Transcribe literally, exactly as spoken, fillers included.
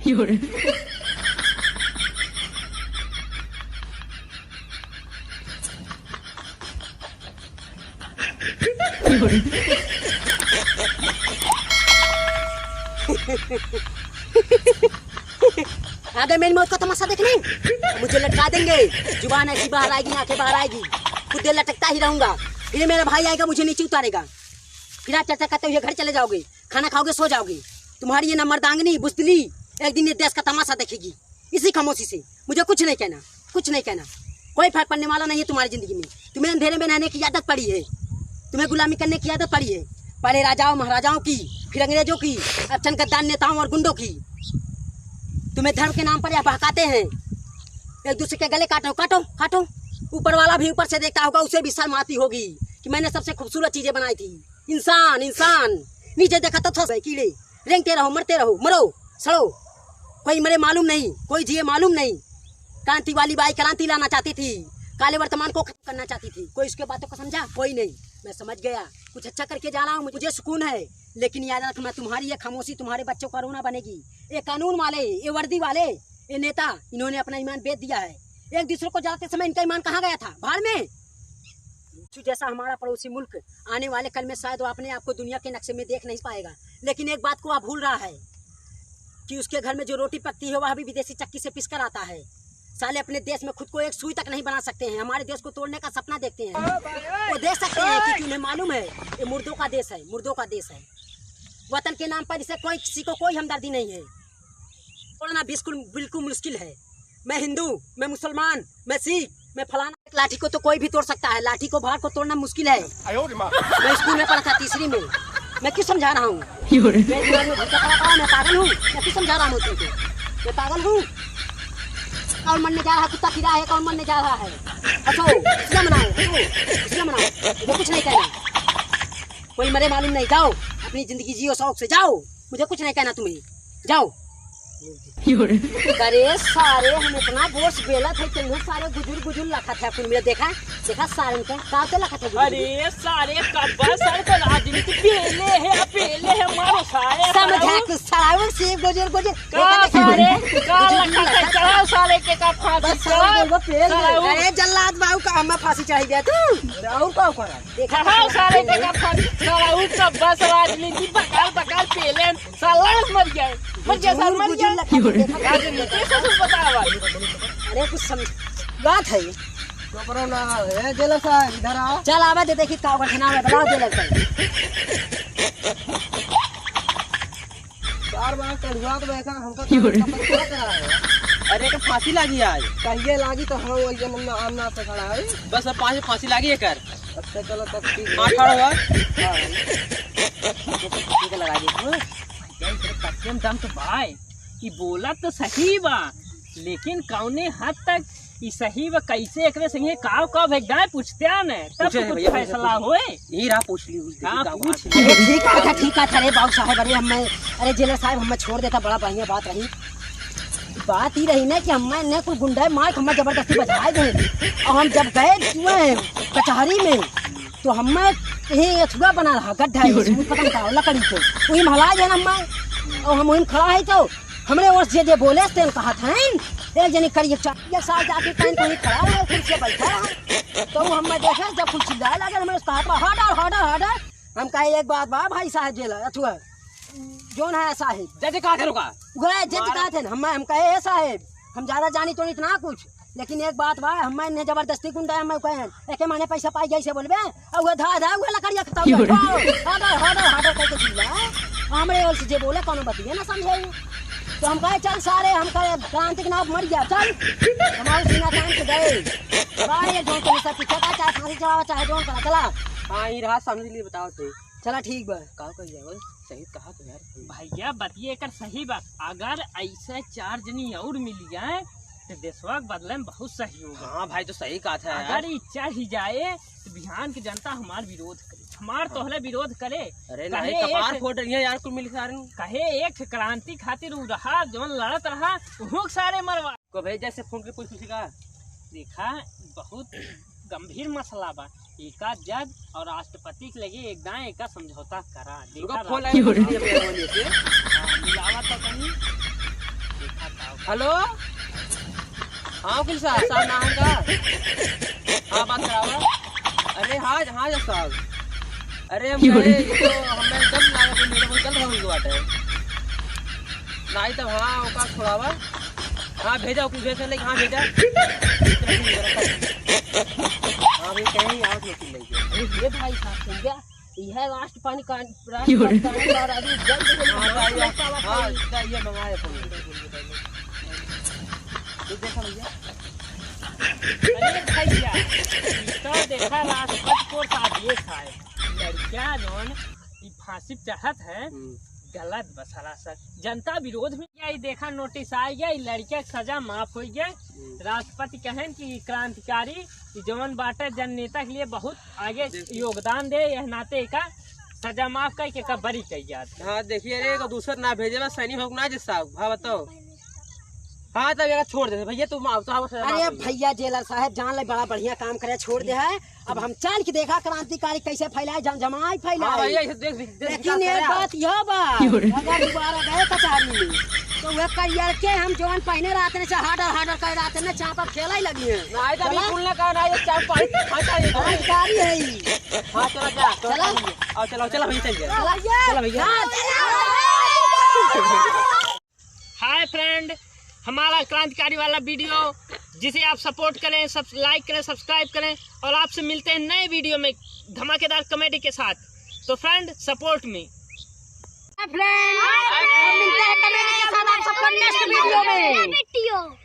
आ गए मेरी मौत का तमाशा देखने। मुझे लटका देंगे। जुबान ऐसी बाहर आएगी, आंखें बाहर आएगी, कुछ देर लटकता ही रहूंगा। फिर मेरा भाई आएगा, मुझे नीचे उतारेगा। फिर आप चर्चा करते हुए घर चले जाओगे, खाना खाओगे, सो जाओगे। तुम्हारी ये ना मर्दांगनी, बुजदिली, एक दिन ये देश का तमाशा देखेगी। इसी खामोशी से मुझे कुछ नहीं कहना, कुछ नहीं कहना। कोई फर्क पड़ने वाला नहीं है तुम्हारी जिंदगी में। तुम्हें अंधेरे में रहने की आदत पड़ी है, तुम्हें गुलामी करने की आदत पड़ी है। पहले राजाओं महाराजाओं की, फिर अंग्रेजों की, अब चंद गद्दार नेताओं और गुंडों की। तुम्हें धर्म के नाम पर यह बहकाते हैं, एक दूसरे के गले काटो, काटो, काटो। ऊपर वाला भी ऊपर से देखता होगा, उसे भी शर्म आती होगी कि मैंने सबसे खूबसूरत चीजें बनाई थी। इंसान, इंसान, नीचे देखा तो थस गए कीड़े। रेंगते रहो, मरते रहो, मरो, सड़ो। कोई मरे मालूम नहीं, कोई जिए मालूम नहीं। क्रांति वाली बाई क्रांति लाना चाहती थी, काले वर्तमान को खत्म करना चाहती थी। कोई उसके बातों को समझा? कोई नहीं। मैं समझ गया, कुछ अच्छा करके जा रहा हूँ, मुझे सुकून है। लेकिन याद रखना, तुम्हारी ये खामोशी तुम्हारे बच्चों का रोना बनेगी। ये कानून वाले, ये वर्दी वाले, ये नेता, इन्होंने अपना ईमान बेच दिया है। एक दूसरे को जलाते समय इनका ईमान कहाँ गया था? भाड़ में। जैसा हमारा पड़ोसी मुल्क, आने वाले कल में शायद वो अपने आप को दुनिया के नक्शे में देख नहीं पाएगा। लेकिन एक बात को वह भूल रहा है कि उसके घर में जो रोटी पकती है, वह भी विदेशी चक्की से पिस कर आता है। साले अपने देश में खुद को एक सुई तक नहीं बना सकते हैं, हमारे देश को तोड़ने का सपना देखते हैं। वो देख सकते हैं, क्योंकि उन्हें मालूम है ये मुर्दों का देश है, मुर्दों का देश है। वतन के नाम पर इसे कोई, किसी को कोई हमदर्दी नहीं है। तोड़ना बिल्कुल, बिल्कुल मुश्किल है। मैं हिंदू, मैं मुसलमान, मैं सिख, मैं फलाना। लाठी को तो कोई भी तोड़ सकता है, लाठी को, भाड़ को तोड़ना मुश्किल है। मैं स्कूल में पढ़ा था, तीसरी में। मैं क्यों समझा रहा हूँ? मेरे दिमाग में भूसा पड़ा पड़ा, मैं पागल हूँ? मैं क्यों समझा रहा हूँ तुमको? मैं पागल हूँ? कौन मरने जा रहा है? कुत्ता फिरा है, कौन मरने जा रहा है? हंसो, खुशियाँ मनाओ, हंसो, खुशियाँ मनाओ। मुझे कुछ नहीं कहना। कोई मरे मालूम नहीं, जाओ, अपनी जिंदगी जियो शौक से, जाओ। मुझे कुछ नहीं कहना तुम्हें, जाओ। अरे सारे, हम इतना बोस बेलत है, तुम सारे गुजुर गुजुर लखत है, कुल मिला। देखा, देखा सारे का, का तो लखत है गुजुर गुजुर। अरे सारे, कब्बा सारे तो राजनीति बेले है, बेले है, मारो सारे, समझा सारे। कुछ सारे से गुजुर गुजुर। का देखा, देखा, सारे, का गुजुर गुजुर लखत है, लखत। चढ़ाओ सारे के का फांसी, बस सारे चढ़ाओ। बोल, वो पेल सारे दे। वो अरे जल्लाद बाबू का हमें फांसी चाहिए तू। अरे और का करा? देखा चढ़ाओ तो सारे के का फांसी, सारे वो कब्बा से राजनीति बकाल बकाल पेले। साला मर गया, मर गया, साला मर गया। राजनीति से कुछ बतावा। अरे कुछ समझ बात है। तो करो ना, ए जेलर साहब, इधर आओ। चल आवा दे, देखी का घटना है, बताओ जेलर साहब। चार बार कड़ुआ तो बैठा, हमका तो पता चला है। अरे, तो फांसी लागी आज। कहिए लागी तो हम वही जमन में आम नाम से खड़ा है। बस अब पाँच फांसी लागी है कर। अच्छा, चलो तब ठीक है। हाँ, ठाड़ हुआ। हाँ। ठीक है, लगा दी। हाँ। यार, तेरे कच्चे में दम तो भाई, ई बोला तो सही बा, लेकिन कौने हद तक ई सही बा, कैसे एकरे संगे काव काव भेज जाए, पूछते आ न, तब पूछे तो है कुछ भैया, फैसला पूछे। होए। यही रहा, पूछ ली, पूछ ली, हाँ, का पूछ बात ली। है? अरे ठीक है, ठीक है, अरे बाबू साहब, अरे हम, अरे जेलर साहब, हमें छोड़ देता, बड़ा बढ़िया बात रही। बात ही रही ना कि हमें ने कोई गुंडा मार, हमें जबरदस्ती बजाए गए, और हम जब गए, चुए कचहरी में, तो हमें यही अथुआ बना रहा, गड्ढा है, इसमें पता नहीं का, लकड़ी के। वही में हला गया ना हमें, और हम वहीं खड़ा है तो हमरे ओर से जे बोले, तेन कहा था, हैं? एक जनी करिए चा-, ये साल जाके कहीं कोई खड़ा है, कुर्सी पे बैठा है। तो वो हमें देखे, जब कुछ चिल्लाए लगे, हमने उसका हाथ में, "हट, हट, हट, हट।" हम कहे, "एक बात बा भाई साहब जेलर, अथुआ, जोन है साहब।" जज कहा थे रुका। वह जज कहा थे, हम, हम कहे, "ए साहब, हम ज्यादा जानी तो नहीं इतना कुछ।" लेकिन एक बात बा, हमें इन्हें जबरदस्ती गुंडा है, हमें कहे, एके माने पैसा पाई जाई से बोलबे, और वो धा, धा, वो लकड़िया खत्म कर। ओ, हटर, हटर, हटर करके चिल्ला। हमरे ओर से जे बोले, कोनो बतिये ना समझे। तो हम कहे, "चल सारे, हम कहे, क्रांति के नाम मर गया, चल।" हमारे सीना तान के गए। भाई, ये जो तुम सब पीछे का, चाहे फांसी चढ़ावा, चाहे जो करा, चला। हाँ, ये रहा, समझ लिए, बताओ थे। चला, ठीक बा। का कही जाए, सही कहा तो यार। भैया, बतिये एकर सही बा। अगर ऐसे चार जनी और मिल जाए, तो देशवा के बदले में बहुत सहयोग है। हाँ भाई, तो सही कहा था यार। अगर ई चढ़ ही जाए, तो बिहान के जनता हमार विरोध करे, हमार हाँ। तोहले विरोध करे। अरे कहे नहीं, कपार एक फोड़ रही है यार, कुल मिल के सारे। कहे एक क्रांति खातिर उ रहा, जौन लड़त रहा, उहू के सारे मरवा। को भेज जैसे फोन के पूछ पूछेगा। देखा, बहुत गंभीर मसला बा। एका जज और राष्ट्रपति के लगे एक दाएं एका समझौता करा। देखा रुको, फोन राष्ट्रपति लगा, फोन लगा, फोन लगा। हाँ, मिलावा तो कहीं। हेलो, हाँ वकील साहब, साहब ना है का? हाँ, बात करावा। अरे हाँ, हाँ जज साहब। अरे हम कहे, ये तो हमें जल्द लागत है, मेरे को जल्द होई के बात है। नहीं तब हाँ, ओका छोड़ावा। हाँ भेजा, वकील भेज, हाँ भेजा। हाँ भाई, कहीं आओ तो वकील लेके। अरे ये भाई साहब, सुन गया? यह राष्ट्रपति का, राष्ट्रपति का और अभी जल्द से जल्द हाँ, हाँ, हाँ, हाँ, हाँ, ये मंगाए फोन। ये देखा भैया। अरे भैया, ई तो देखा राष्ट्रपति को आदेश है। लड़कियां जौन ई फांसी पे चढ़त है, हम्म। गलत बा सरासर। जनता विरोध में। या ई देखा नोटिस आ गया, ई लड़किया के सजा माफ हो गया। हम्म। राष्ट्रपति कहन कि ई क्रांतिकारी, ई जौन बाटे जननेता के लिए बहुत आगे योगदान दे, यह नाते एका सजा माफ करके एका बरी कई जात। हाँ, देखिए रे, एगो दूसर ना भेजे बा, सैनी होक ना जज साहब, हाँ बताओ। हाँ, तब एका छोड़ दे भैया, तू माफ तो। अरे भैया, जेलर साहब, जान ले, बड़ा बढ़िया काम करे, छोड़ दे है। अब हम चल के देखा क्रांतिकारी कैसे फैलाए, जमजमाई फैलाए। हाँ भैया, इसे देख, देख, देख, लेकिन एक बात यह बा, अगर दोबारा गए कचहरी में, तो वह करियर के हम जौन पहने रहते हैं, हार्डर हार्डर कर रहते हैं, चापा खेला ही लगी है। नहीं तो अभी चला। कुल ना कहा ना, ये चापा ही खाता है। क्रांतिकारी है ही। हाँ, चला जा। चला। आओ, चला, चला भैया, चल जा। चला भैया। चला भैया। हाँ, चला। हाय फ्रेंड, हमारा क्रांतिकारी वाला वीडियो जिसे आप सपोर्ट करें, सब लाइक करें, सब्सक्राइब करें और आपसे मिलते हैं नए वीडियो में धमाकेदार कॉमेडी के साथ। तो फ्रेंड, सपोर्ट मी। हाय फ्रेंड, मिलते हैं कॉमेडी के साथ आप सबको नेक्स्ट वीडियो में।